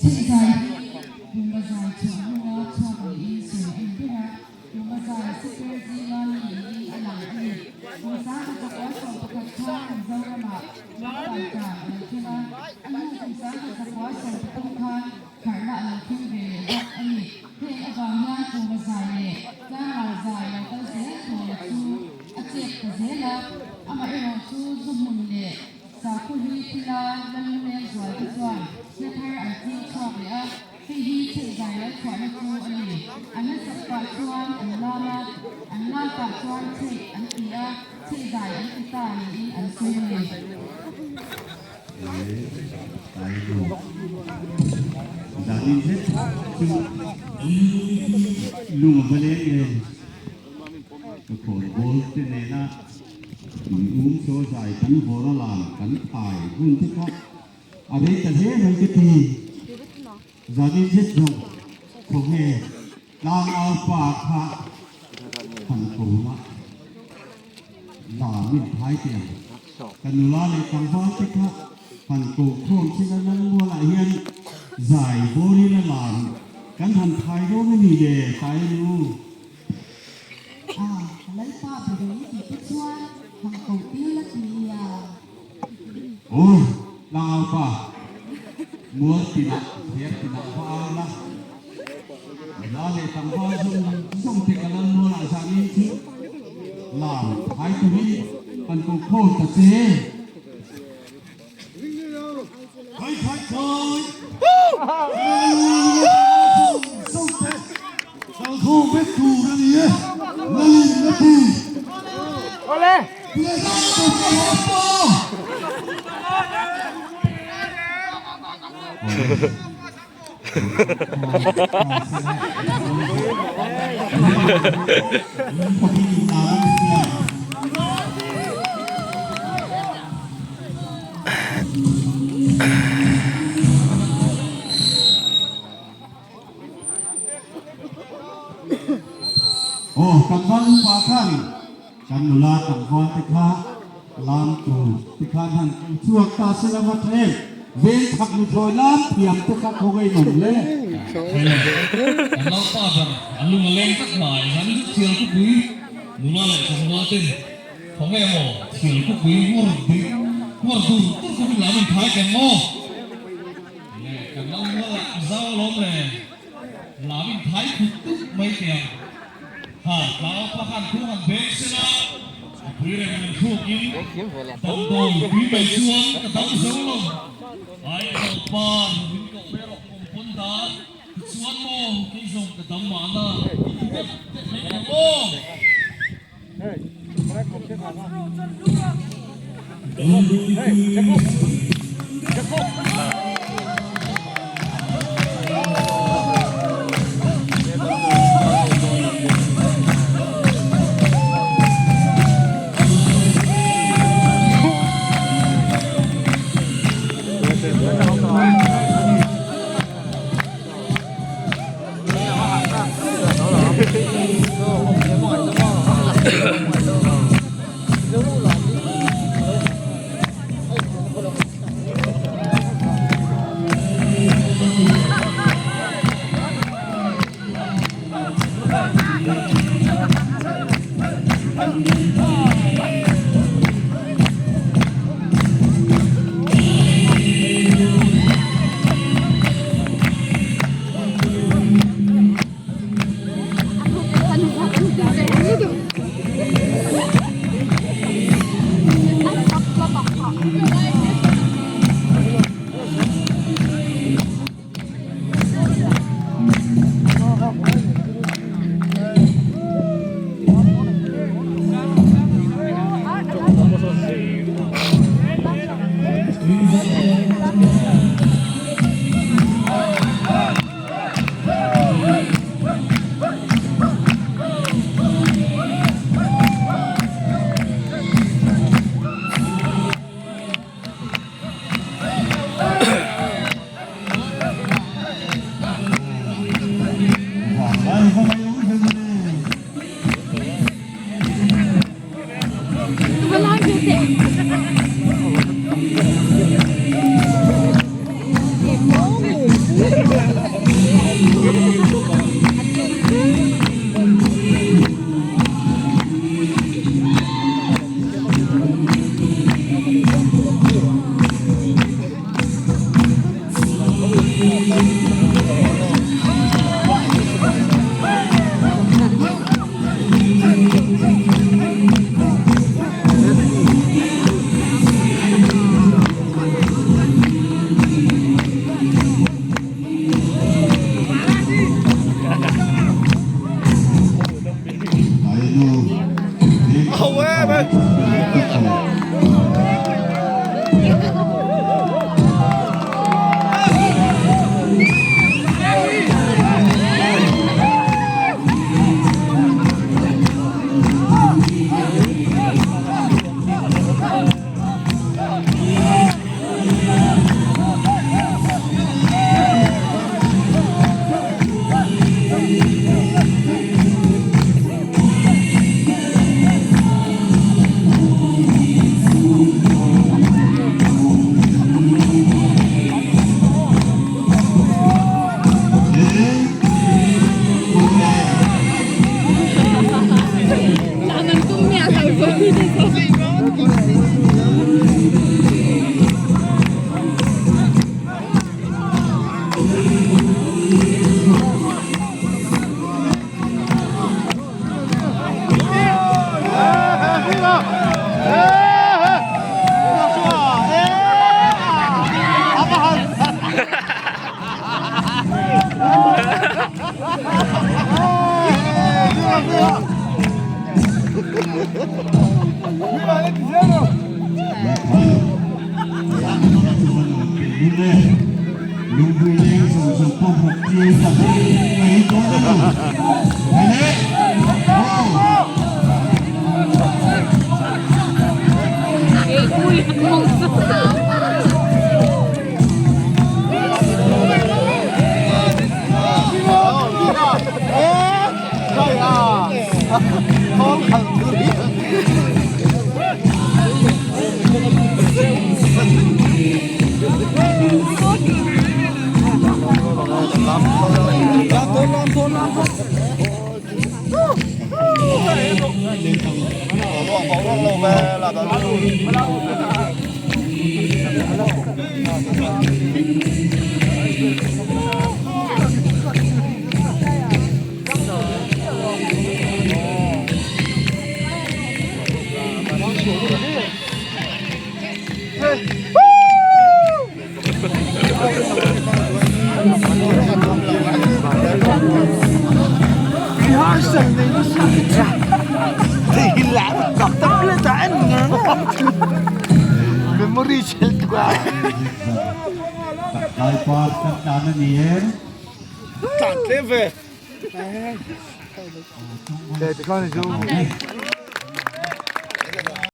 Chhehzai hi Puma zai chhuah hnua chhuak niin sawi a ni ber a, Puma zai siper zinga mi niin a lang a ni. Kum sangkhat zakua 11 khan Mizoramah Lungpan tan a lo thleng a, a hnu kum sangkhat zakua 13 khan harhna a lo thleng ve leh bawk a ni. Heng avang hian Puma zai leh Tlangau zai lo kal zel tur chu a chep ta zel a, amaherawhchu zu hmun leh Sakhaw hlui thila la lungleng zual te chuan hla thar an ching chhuak leh a, hei hi chhehzai lo chhuahna chu a ni. An la sak pah chuan an lam a, an lam pah chuan chheih an ti a, chhehzai an ti ta niin an sawi a ni. Danin zet chu lung a va leng em? Ka khawnbawl te nena min um chaw zai kan vawr a lam kan thai hun te kha a rei ta hle mai ka ti. Zanin zet zawng khawnge tlangau pa kha han ko la lam in thai teh ang. Ka nula leh tlangval te kha han ko khawm sin a Lalmualah hian zai bawrin a lam kan han thai dawn a ni le tai nu. A, Lalpa be reng tih te chuan han koh tir la ti nia. Aw, Tlangau pa, mual tinah, thler tinah va au la. Nula leh tlangval zawng zawng te ka Lalmualah zanin chu lam thai turin han ko khawn ta che. Khai khai khai! Kalkhawm vek tur a ni e, Lalin a ti. Aw tlangval upa khan kan nula tlangval te kha lam tur te khan han kal chhuak ta se la va tha em veng chhak nuthlawi lam thiam te kha khawngaih nawm hle. Kan naupa ber a lung a leng tlat mai zan in chu thial khawpui nula leh tlangval ten khawnge maw thial khawpui ngawr ding ngawr dur dur khawpin lam in thai keng maw. Le kan lo mual a zau alawm le, lam in thai khut tut mai teh ang. Ha, tlau pa khan thu han beng se la, a pui reng min thluk in damdawi pui mai chuan ka dam zo lo. Ai kal pa min koh ve rawh kum pawn dan tichuan maw kei zawng ka dam mahna i ti deuh deuh mai teh ang aw.